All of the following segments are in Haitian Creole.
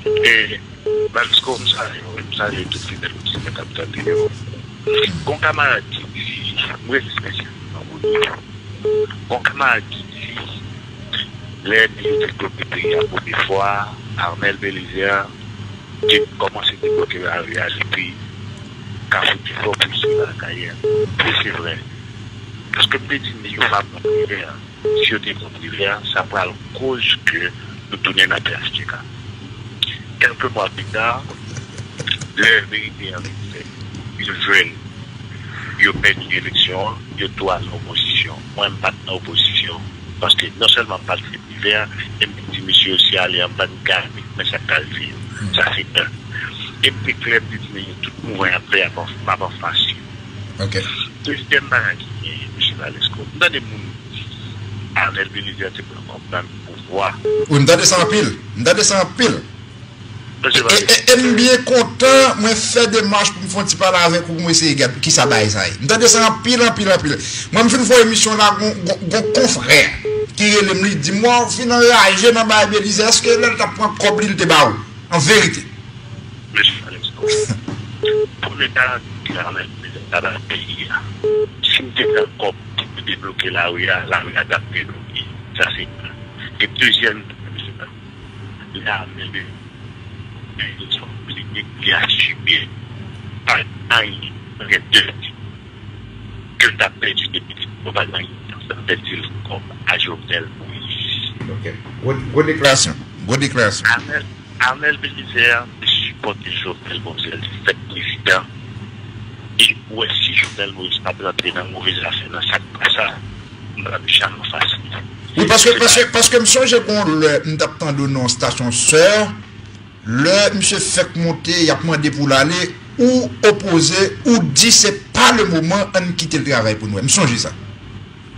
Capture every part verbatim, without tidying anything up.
E, Valesko, m salye w, m salye tout fidèl oditè k ap tande yo. Gon kamarad ki di, m respekte nan moun yo. Gon kamarad ki di, lè nèg yo te bloke peyi a premye fwa, Arnel Belizaire te kòmanse debloke lari a depi Kafou Difò pou rive Akayè. Wi, se vre. Paske m te di nèg yo pa pran privè a. Si yo te pran privè a, sa pral koz ke nou tounen nan P H T K. Kèlke mwa pita, lè verite an vin fèt, yo jwenn yo pèdi eleksyon an, yo tou al nan opozisyon. Mwen, m pa t nan opozisyon, paske non sèlman m pa t fè privè a, e m te di mesye yo si ale an bann gade, men sa k ka rive yo. Sa se youn. E m te klè, m te di, men tout mouvman y ap fè, y ap, m ap anfas yo. Ok. Dezyèm bagay ki genyen, mesye Valesko, m tande moun di Arnel Belizaire te pran kòb nan men pouvwa. Wi, m tande sa anpil. M tande sa anpil. E, e, e m byen kontan, mwen fè demach pou m fè yon ti pale avèk ou, pou m eseye gade kisa bagay sa ye. M tande sa anpil, anpil, anpil. Mwen, m fin fè yon emisyon la, gon, gon, gon konfrè ki rele m, li di m, "Wa, w fin anraje nan bagay Belizaire, èske lè l t ap pran kòb li, l te ba ou?" An verite. Mesye Alex, pou leta ki anmède leta nan peyi a, si m te pran kòb pou debloke lari a, lari a t ap debloke. Sa se youn. E dezyèm, mesye, lè a menm, men li asime pa anyen, gen de ke l t ap pèdi depi yo pa t anyen, sa pèdi l kòb a Jovenel Moïse. Ok. Gwo, gwo deklarasyon. Gwo deklarasyon. Arnel, Arnel Belizaire te sipòte Jovenel Moïse, li fèk prezidan. E ou wè si Jovenel Moïse pa t rantre nan move zafè, nan sa k pa sa, m pa t ap janm anfas li. Wi, paske, paske, paske m sonje gon lè m t ap tande w nan yon stasyon sè, lè misye fèk monte, y ap mande pou l ale, ou opoze, ou di se pa le moman, ann kite l travay pou nou. M sonje sa.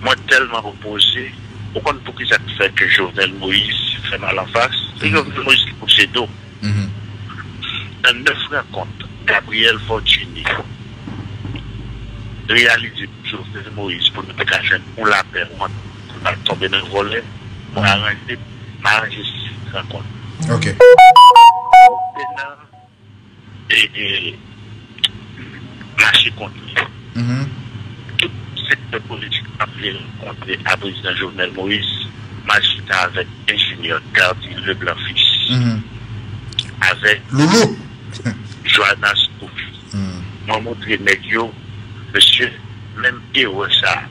Mwen tèlman opoze, ou konn poukisa k fè ke Jovenel Moïse fè m al anfas? Se Jovenel Moïse ki pouse do. Nan nèf rankont, Gabriel Fortuné reyalize pou Jovenel Moïse pou nou te ka jwenn yon lapè, yon antant, pou n pa t tonbe nan vòlè, mwen aranje, m aranje sis rankont. Ok. Sena, e, e, mache kont li. Tout sektè politik ap vin rankontre a prezidan Jovenel Moïse, m al chita avèk enjenyè Gardy Leblanc Fils, avèk Loulou Joanna Scoville. Mwen montre nèg yo, mesye, menm erè sa a,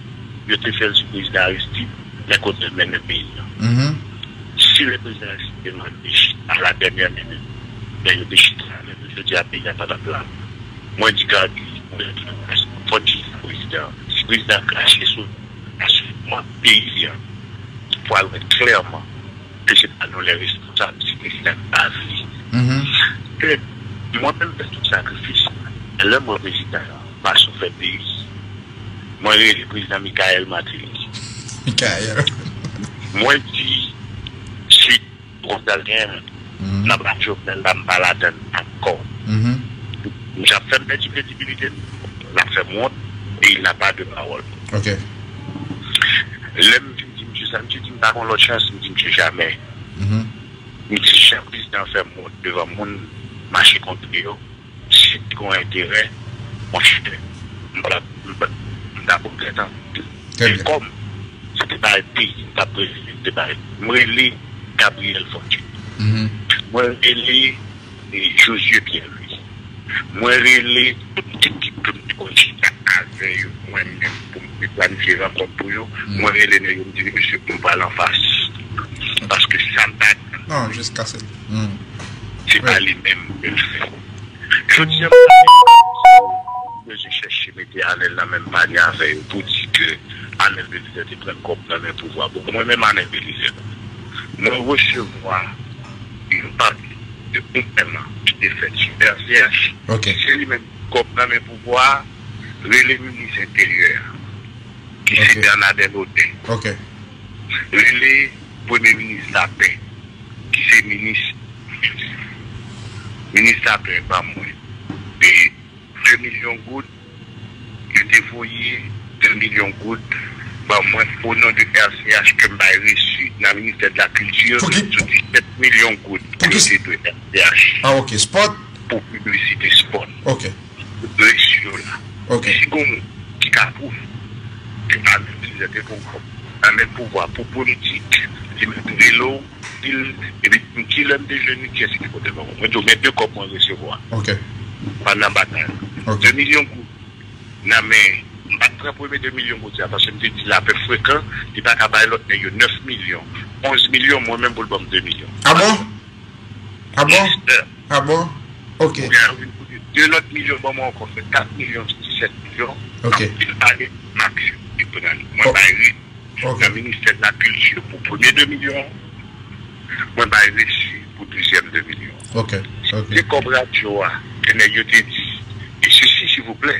yo te fè l sou prezidan Aristide, men kote l mennen peyi a. Si le prezidan Aristide te mande chita a la dènyè minit, men yo te chita, men jodi a peyi a pa t ap la. Mwen di Gardy, mwen di Fòti prezidan, si prezidan krache sou, sou mwen peyi a, pou al wè klèman ke se pa nou lè responsab, se prezidan ki pa vle. Ke mwen menm fè tout sakrifis, lè mwen prezidan pa sou fè peyi, mwen rele prezidan Michaël Martelly. Michaël. Mwen di, si Gonzalez genyen, n ap ak Jovenel la, m pa ladann ankò. Misye ap fè m pèdi kredibilite m, l ap fè m wont, et il n'a pas de parole. Ok. Lè m vin di misye sa, misye di m pa gon lòt chans, m di misye jamè. M di jan prezidan fè m wont devan moun, mache kontre yo, si te gon enterè, monchè, m pa, m pa, m ta regrèt anpil. Men kòm se te bay peyi m t ap regle, se te bay, m rele Gabriel Fortuné. Mwen rele, e, Josué Pierre Louis. Mwen rele tout ekip ke m te konn chita avè yo, mwen menm, pou m te planifye rankont pou yo. Mwen rele nèg yo, m di, "Mesye, m pral anfas." Paske sa m pa, non, jiskaske se pa li menm ke l fè. Jodi a, m bezwen chèche mete Arnel nan menm panye avè yo pou di ke Arnel Belizaire te pran kòb nan men pouvwa. Bon, mwen menm Arnel Belizaire, mwen resevwa yon pati de yon pèman ki te fèt sou R C H. Ok. Se li menm kòb nan men pouvwa a, rele minis enteryè a, ki se Bernadette Audin. Ok. Rele premye minis lapè, ki se minis, minis lapè ban mwen de de milyon goud, yo te voye de milyon goud ban mwen o non de R C H ke m bay resi nan ministè de la kilti sou disèt milyon goud. Yo te dwe R T H. Ah, ok. Spot. Pou piblisite spot. Ok. Reji yo la. Ok. Si gon moun ki ka pwouve ke Arnel Belizaire te pran kòb nan men pouvwa pou politik, li menm rele w, di l, epi di m kilè m te jwenn li, kiyès ki te pote l ban mwen. Mwen di w, men de kòb mwen resevwa. Ok. Pandan batay la. Ok. De milyon goud nan men, m pa t pran premye de milyon goud sa, paske m te di l apè frekan, li pa ka bay lòt nèg yo nèf milyon, onz milyon, mwen menm pou l ban m de milyon. Ah bon? Ah bon? Ministè. Ah bon? Ok. Ou gen anvi pou de lòt milyon ban mwen ankò, fè kat milyon, disèt milyon. Ok. Anpil ane, Max, li pran li. Mwen bay resi nan ministè lakilti pou premye de milyon, mwen bay resi pou dezyèm de milyon. Ok, ok. Se kòb radyo a, ke nèg yo te di, e sesi, silvouplè,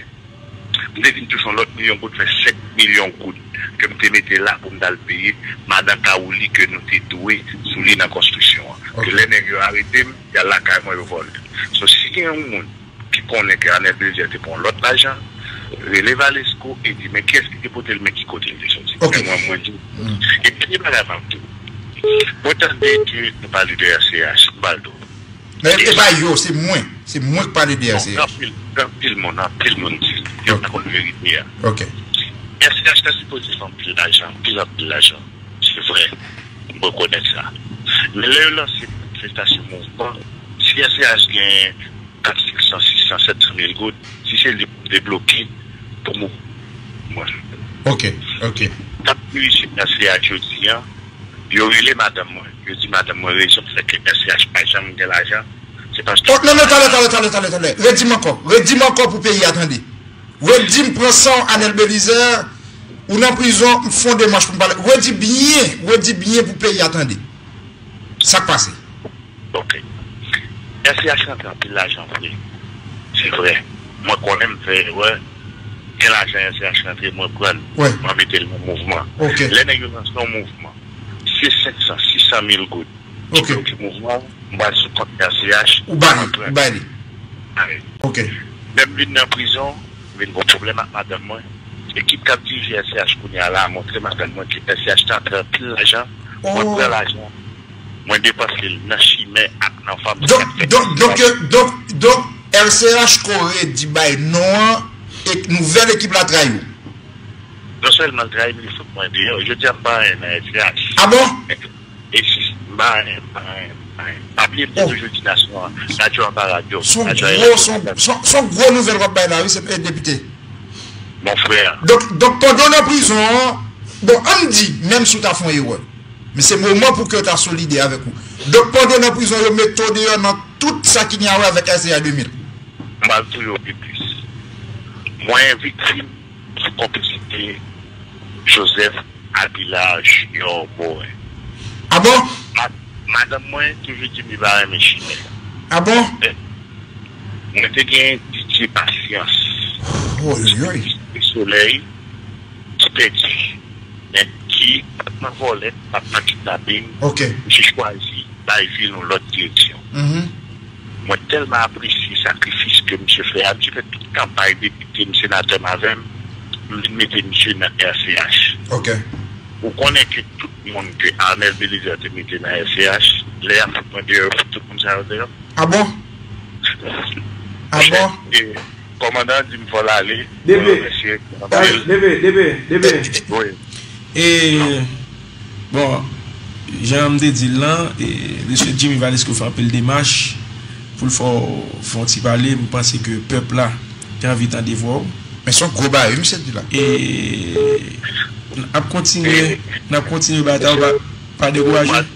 m te vin touche yon lòt milyon goud, fè senk milyon goud, ke m te mete la pou m t al peye madan Kawouli ke nou te dwe sou li nan konstriksyon an. Ok. Ke lè nèg yo arete m, y al lakay mwen, yo vòlè. So, si gen yon moun ki konnen ke Arnel Belizaire te pran yon lòt lajan, rele Valesco e di, men kiyès ki te pote l, men ki kote l te soti. Ok. Men mwen, mwen di, e dènye bagay m ap di w, mwen tande ke nou pale de R C H, m pral di w. Men e pa yo, se mwen. Se mwen ki pale de R C H. Non, gen anpil, gen anpil moun, anpil moun di l. Yo pa konn verite a. Ok. R C H ta sipoze fè anpil lajan, anpil, anpil lajan. Se vre. M rekonèt sa. Men lè yo lanse manifestasyon, mouvman, si R C H gen kat, senk san, sis san, sèt san mil goud, si se li pou debloke pou mouvman. Ok, ok. Kat milisyen R C H yo di an, yo rele madanm mwen. Yo di madanm mwen rezon ki fè ke R C H pa janm gen lajan, se paske... Oh, non, non, talè, talè, talè, talè, talè. Redi m ankò. Redi m ankò pou peyi a tande. Redi m pran san w, Arnel Belizaire, ou nan prizon, m fè yon demach pou m pale. Redi byen, redi byen pou peyi a tande. Sa k pase? Ok. R C H rantre anpil lajan vre. Se vre. Mwen konnen m fè erè. Gen lajan R C H rantre, mwen pran l. Wi. Mwen mete l nan mouvman. Ok. Lè nèg yo lanse yon mouvman, se senk san, sis san mil goud ki bloke mouvman an, m pral sou kont R C H, ou ba li, ou ba li. Ba li. Ok. Lè m vin nan prizon, m vin gen pwoblèm ak madanm mwen. Ekip k ap dirije R C H kounye a la a montre madanm mwen ke R C H te antre anpil lajan. Mwen pran lajan, mwen depanse l nan chimè ak nan fanm. Donk, donk, donk, donk, donk, R C H Corée di bay non an, e nouvèl ekip la trayi w. Non sèlman l trayi m, li fout mwen deyò. Jodi a, m pa anyen nan R C H. Ah bon? E si, m pa anyen, m pa anyen, m pa anyen. Pa bliye, m te toujou di nasyon an, radyo an pa radyo. Se yon gwo, se yon, se yon, se yon gwo nouvèl w ap bay la, wi, se, e, depite. Mon frè. Donk, donk, pandan w nan prizon an, bon, ann di, menm si w ta fè yon erè, men se moman pou ke w ta solidè avèk ou. Donk, pandan w nan prizon, yo mete w deyò nan tout sa ki gen a wè avèk R C H de mil. M pral touye w pi plis. Mwen viktim sou konplisite Joseph Abila Junior Morin. Ah bon? Ma-, madanm mwen toujou di m li pa renmen chimè. Ah bon? Men, mwen te gen Didier Patience. Oyoyoy. Solèy ki pèdi, men ki pa t nan vòlè, pa t nan kidnaping. Ok. Misye chwazi bay vi l yon lòt direksyon. Mhm. Mwen tèlman apresye sakrifis ke misye fè a. Misye fè tout kanpay depite m, senatè m avè m. M vin mete misye nan R C H. Ok. Ou konnen ke tout moun ke Arnel Belizaire te mete nan R C H, lè y ap fout mwen deyò, yo fout tout moun sa yo deyò. Ah bon? Ah bon? Monchè, e, kòmandan an di m fò l ale. Debe. Mwen remèsye anpil. Debe, debe, debe. Wi. E, bon, jan m te di l lan, e, mesye Jimmy Valesco fè anpil demach pou l fè w, fè w ti pale. M panse ke pèp la te anvi tande vwa w. Men se yon gwo bagay, wi, misye di la. E, n ap kontinye, n ap kontinye batay, pa, pa dekouraje.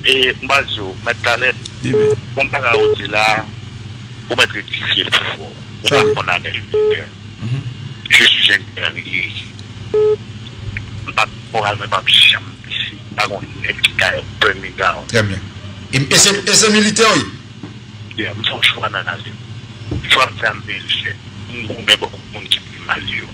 E, m pral di w, Mèt Talèt, bon bagay ou di la, ou mèt rektifye l pou ou. Ou pa konn Arnel Belizaire. Je suis un guerrier. M pa moral, mwen p ap janm pisi. Pa gon nèg ki ka burn me down. Trè byen. E, e se, e se militè w ye? Yeah, m fè yon chwa nan lavi m. Chwa m fè a m merite. M goumen pou moun ki pi mal yo.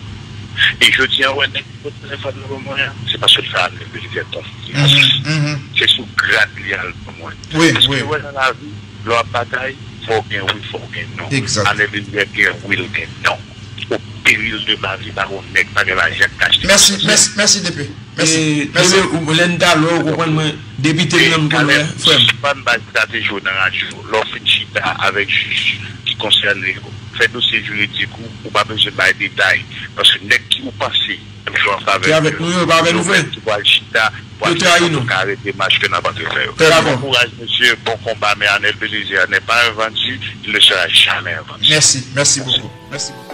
E jodi a, wè nèg ki pote telefòn nan ban mwen an, se paske l fè Arnel Belizaire konfyans. Mhm, mhm. Se sou grad li al ban mwen. Wi, wi. Paske wè nan lavi, lè w ap batay, fò w gen wi, fò w gen non. Exact. Arnel Belizaire gen wi, l gen non. Ou peril de lavi, pa gen nèg, pa gen lajan k ka achte. Mèsi, mèsi, mèsi, D P. Mèsi, mèsi. Lè n ta lè, ou konprann mwen, depite m nan m konn wè, frè m. Sispann bay diktatè jwe nan radyo. Lè w fin chita avèk jij ki konsène yo, fè dosye jiridik ou, ou pa bezwen bay detay. Paske nèg ki ou panse ap jwe an favè de yo, yo menm ki pral chita pou achte sa pou ka arete mach ke n ap antre fè yo. Bon kouraj mesye, bon konba, men Arnel Belizaire n'est pas un vendu, il ne sera jamais un vendu. Mèsi, mèsi bokou. Mèsi bokou.